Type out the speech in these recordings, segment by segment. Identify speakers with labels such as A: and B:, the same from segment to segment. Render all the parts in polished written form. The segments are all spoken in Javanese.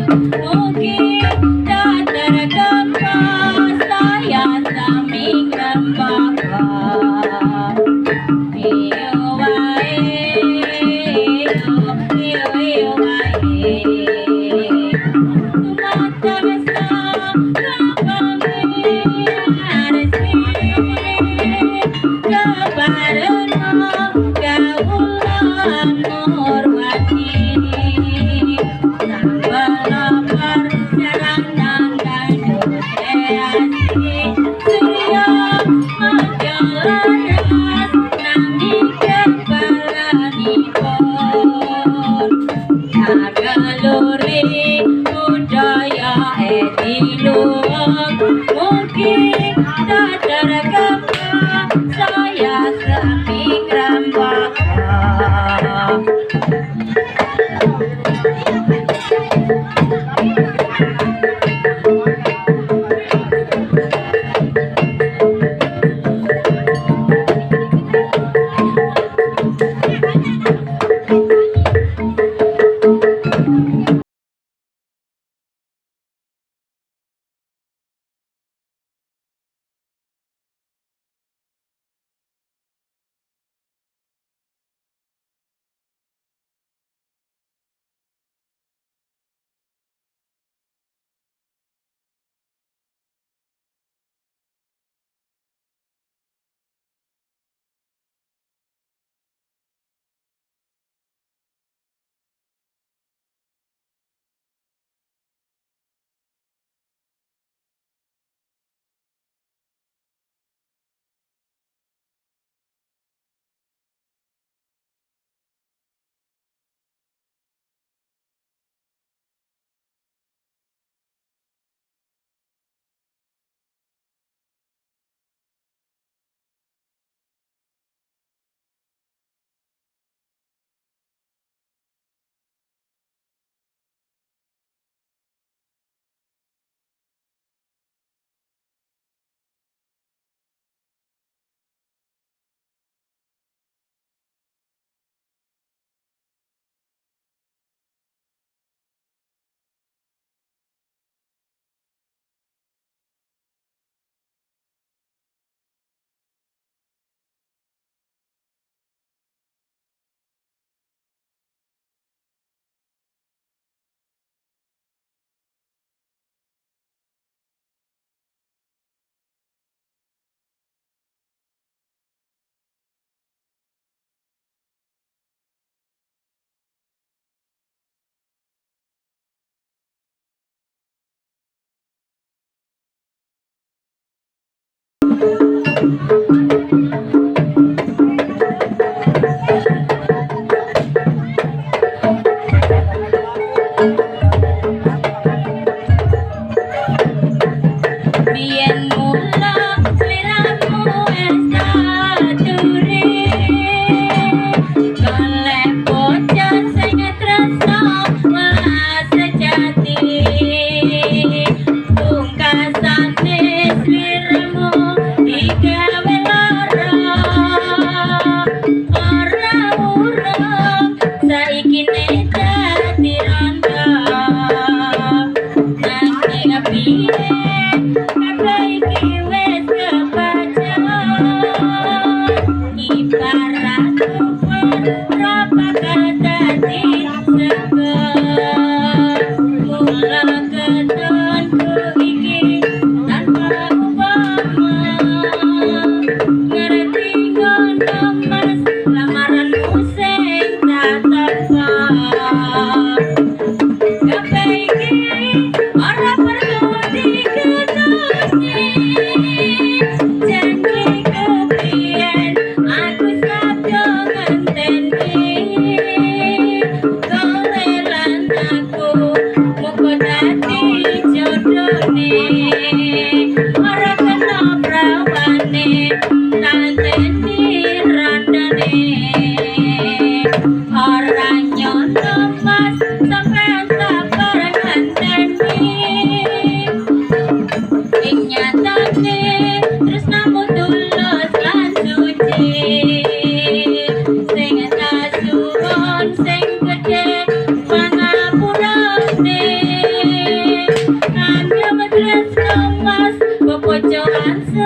A: Mugi tak tergempa saya sami ngrembaka. Iyo wae, iyo iyo wae. Tumata wesa kapamirsi keparena kawula murwati. Sambela perjalanan dangdut kreasi surya madya laras nami kepalanipun. Kageluri budaya ediluwung mugi tak tergempa saya sami ngrembaka. Biyen mula sliramu wis taturi, golek bocah sing tresna welas sejati. Pungkasane sliramu digawe.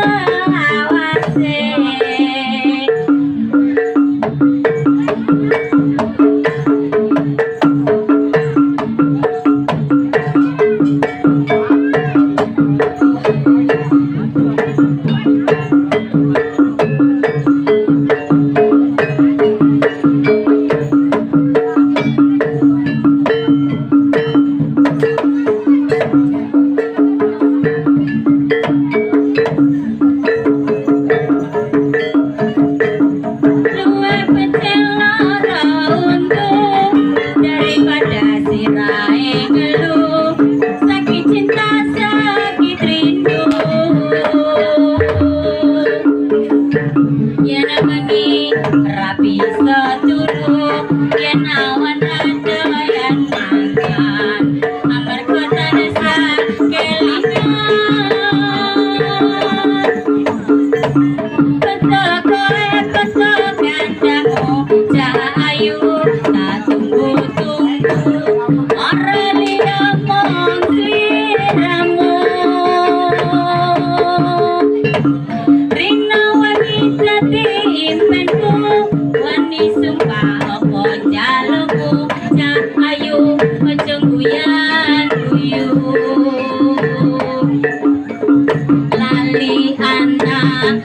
A: Selawase. Luwe pecel lara untu daripada sirahe ngelu, sakit cinta sakit rindu. Yen bengi ra bisa turu, yen awan ra doyan mangan, amarga tansah kelingan. Beto kowe beto kancamu, cah ayu tak tunggu-tunggu, ora liya mung sliramu. Rina wangi dadi impenku, wani sumpah apa jalukku, cah ayu aja guyan guyu. Lali anak